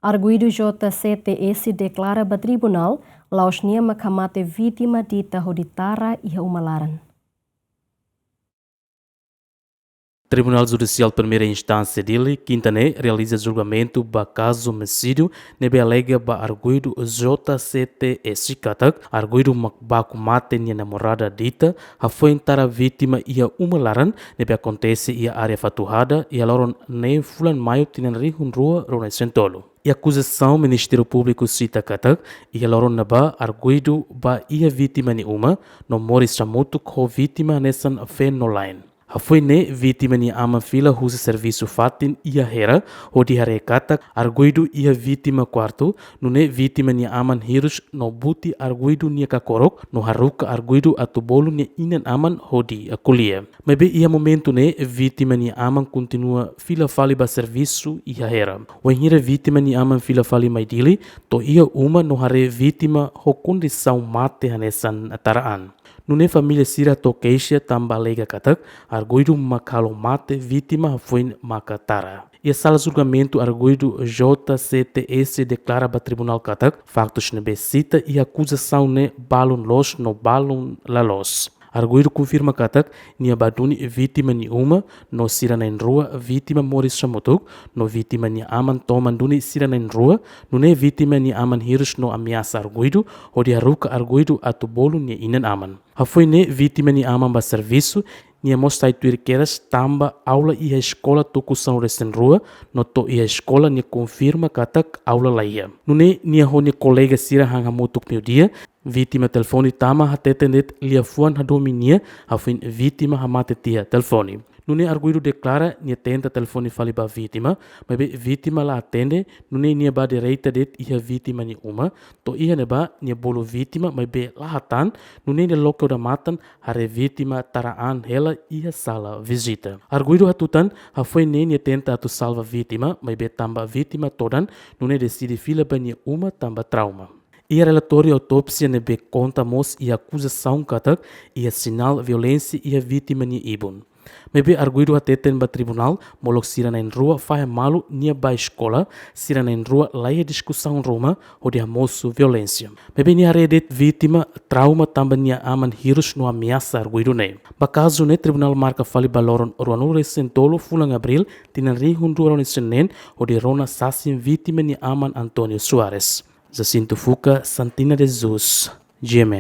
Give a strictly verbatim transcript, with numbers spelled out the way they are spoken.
Arguidu J C T S deklara ba tribunál, la'ós nia mak hamate vítima Dita hodi tara iha uma laran. Tribunál Judisiál Primeira Instánsia Dili, kinta ne'e, realiza julgamentu ba kazu omisídiu ne'ebé alega ba arguidu J C T S katak arguidu mak baku mate nia namorada Dita hafoin tara vítima iha uma laran ne'ebé akontese iha área Fatuhada iha loron neen fulan Maiu tinan rihun rua ruanulu-resin-tolu. Iha akuzasaun Ministériu Públiku sita katak iha loron ne'ebá arguidu bá iha vítima nia uma no moris hamutuk ho vítima hanesan feen no la'en. Hafoin ne'e vítima nia aman fila husi servisu fatin iha Hera hodi haree katak arguidu iha vítima kuartu, nune'e vítima nia aman hirus no buti arguidu nia kakorok no haruka arguidu atu bolu nia inan-aman hodi ko'alia. Maibé iha momentu ne'e vítima nia aman kontinua fila fali ba servisu iha Hera. Wainhira vítima nia aman fila fali mai Dili, to'o iha uma no haree vítima ho kondisaun mate hanesan tara an. Nune'e família sira hato'o keixa tanba alega katak arguidu mak halo mate vítima hafoin maka tara. Iha sala julgamentu arguidu J C T S deklara ba tribunál katak faktus ne'ebé sita iha akuzasaun ne'e balun loos no balun la loos. Arguidu konfirma katak nia bá duni vítima nia uma no sira na'in-rua vítima moris hamutuk, no vítima nia aman toman duni sira na'in-rua, nune'e vítima nia aman hirus no ameasa arguidu hodi haruka arguidu atu bolu nia inan-aman. Hafoin ne'e vítima nia aman bá servisu, nia mós sai tuir kedas tanba aula iha eskola tuku sanulu-resin-rua, no to'o iha eskola nia konfirma katak aula laiha. Nune'e nia ho nia kolega sira han hamutuk meiudia, vítima telefone tama hateten de'it liafuan hadomi nia, hafoin vítima hamate tiha telefone. Nune'e arguidu deklara nia tenta telefone fali ba vítima, maibé vítima la atende, nune'e nia bá direta de'it iha vítima nia uma, to'o iha ne'ebá nia bolu vítima, maibé la hatán, nune'e nia loke odamatan, haree vítima tara an hela iha sala vizita. Arguidu hatutan, hafoin ne'e nia tenta atu salva vítima, maibé tanba vítima todan, nune'e deside fila ba nia uma tanba trauma. Iha relatóriu autópsia ne'ebé konta mós iha akuzasaun katak iha sinál violénsia iha vítima nia ibun. Maibé arguidu hateten ba tribunál, molok sira na'in-rua fahe malu nia bá eskola, sira na'in-rua laiha diskusaun ruma hodi hamosu violénsia. Maibé nia haree de'it vítima trauma tanba nia aman hirus no ameasa arguidu ne'e. Ba kazu ne'e tribunál marka fali ba loron ruanulu-resin-tolu fulan Abríl tinan rihun rua ruanulu-resin-neen hodi rona sasin vítima nia aman António Soares. Jacinto Fuca, Santina de Jesus, G M N.